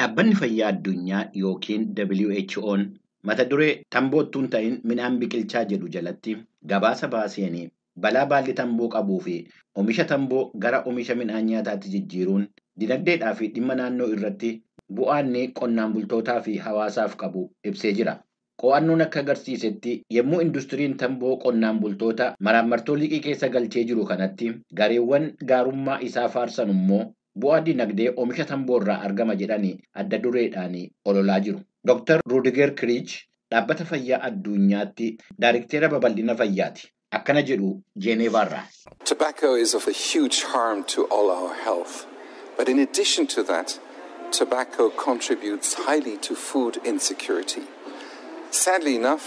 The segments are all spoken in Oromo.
Dhaabbanni Fayyaa Addunyaa yookiin WHO'n mata duree tamboo utuu hin ta'in midhaan biqilchaa jedhu jalatti gabaasa baaseen balaa baalli tamboo qabuu fi oomisha tamboo gara oomisha midhaan nyaataatti jijjiiruun dinagdeedhaa fi dhimma naannoo irratti bu'aan qonnaan bultootaa fi hawaasaaf qabu ibsee jira. Qo'annoon akka agarsiisetti yommuu industiriin tamboo qonnaan bultoota maraammartoo liqii keessa galchee jiru kanatti gareewwan gaarummaa isaa faarsan immoo bu'aa dinagdee oomisha tamboo irraa argama jedhanii adda dureedhaan ololaa jiru. Dr. Rudiger Kiriich dhaabbata fayyaa addunyaatti daariktera babal'ina fayyaati. Akkana jedhu Jeeneevaarraa. Tobacco is of a huge harm to all our health. But in addition to that, tobacco contributes highly to food insecurity. Sadly enough,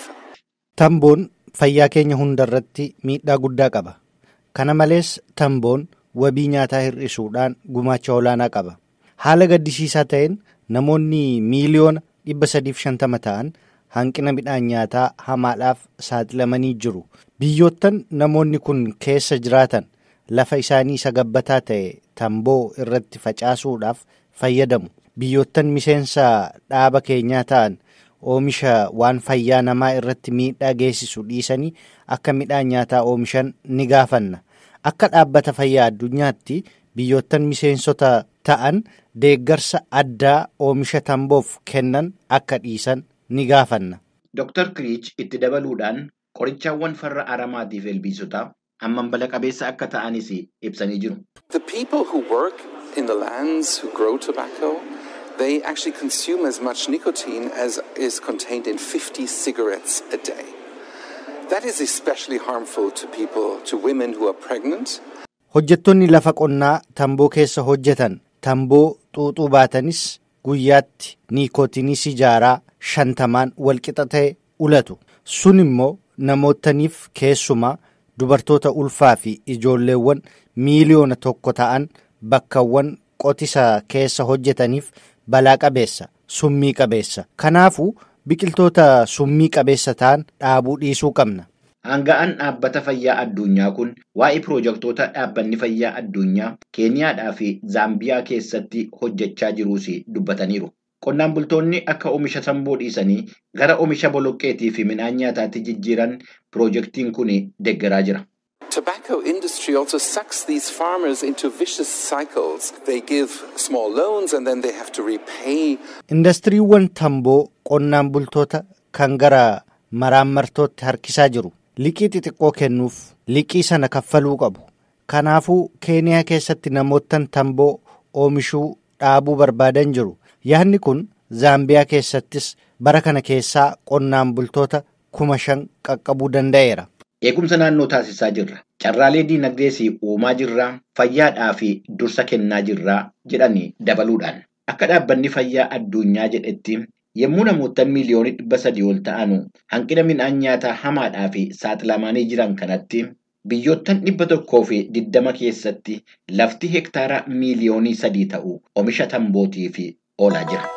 Tamboon fayyaa keenya hundarratti miidhaa guddaa qaba. Kana malees tamboon wabii nyaataa hir'isuudhaan gumaacha olaanaa qaba. Haala gaddisiisaa ta'een namoonni miiliyoona 350 ta'an hanqina midhaan nyaataa hamaadhaaf saaxilamanii jiru. Biyyoottan namoonni kun keessa jiraatan lafa isaanii isa gabbataa ta'e tamboo irratti facaasuudhaaf fayyadamu. Biyyoottan miseensa dhaaba keenyaa ta'an oomisha waan fayyaa namaa irratti miidhaa geessisu dhiisanii akka midhaan nyaataa oomishan ni gaafanna. Akka dhaabbata fayyaa addunyaatti biyyoottan miseensota ta'an deeggarsa addaa oomisha tamboof kennan akka dhiisan ni gaafanna. Dr. Kiriich itti dabaluudhaan qorichaawwan farra aramaatiif ilbiisotaa hammam bala qabeessa akka ta'anis ibsanii jiru. The people who work in the lands who grow tobacco, they actually consume as much nicotine as is contained in 50 cigarettes a day. That is especially harmful to people, to women who are pregnant. Hojjettoonni lafa qonnaa tamboo keessa hojjetan tamboo xuuxuu baatanis guyyaatti niikootinii sijaaraa 50n walqixa ta'e ulatu. Sun immoo namootaniif, keessumaa dubartoota ulfaa fi ijoolleewwan miiliyoona 1 ta'an bakkawwan qotisa keessa hojjetaniif balaa qabeessa, summii qabeessa. Kanaafuu biqiltoota summii qabeessa ta'an dhaabuu dhiisuu qabna. Aanga'aan dhaabbata fayyaa addunyaa kun waa'ee piroojektota dhaabbanni fayyaa addunyaa Keeniyaadhaa fi Zaambiyaa keessatti hojjechaa jiruus dubbataniiru. Qonnaan bultoonni akka oomisha tamboo dhiisanii gara oomisha boloqqeetii fi midhaan nyaataatti jijjiiran piroojeektiin kun deeggaraa jira. Tobacco industry also sucks these farmers into vicious cycles. They give small loans and then they have to repay. Indastiriiwwan tamboo qonnaan bultoota kan gara maraammartootti harkisaa jiru. Liqii xixiqqoo kennuuf liqii sana kaffaluu qabu. Kanaafuu Keeniyaa keessatti namoottan tamboo oomishuu dhaabuu barbaadan jiru. Yaadni kun Zaambiyaa keessattis bara kana keessaa qonnaan bultoota 5,000 qaqqabuu danda'eera. Eegumsa naannoo taasisaa jirra. Carraalee diinagdees uumaa jirra. Fayyaadhaa fi dursa kennaa jirra jedhanii dabaluudhaan. Akka dhaabbanni fayyaa addunyaa jedhetti, yommuu namoota miiliyoonii 300 ol ta'an hanqina midhaan nyaataa hamaadhaa fi saaxilamanii jiran kanatti, biyyoottan 120 keessatti lafti hektaara miiliyoonii 3 ta'u oomisha tambootiif oolaa jira.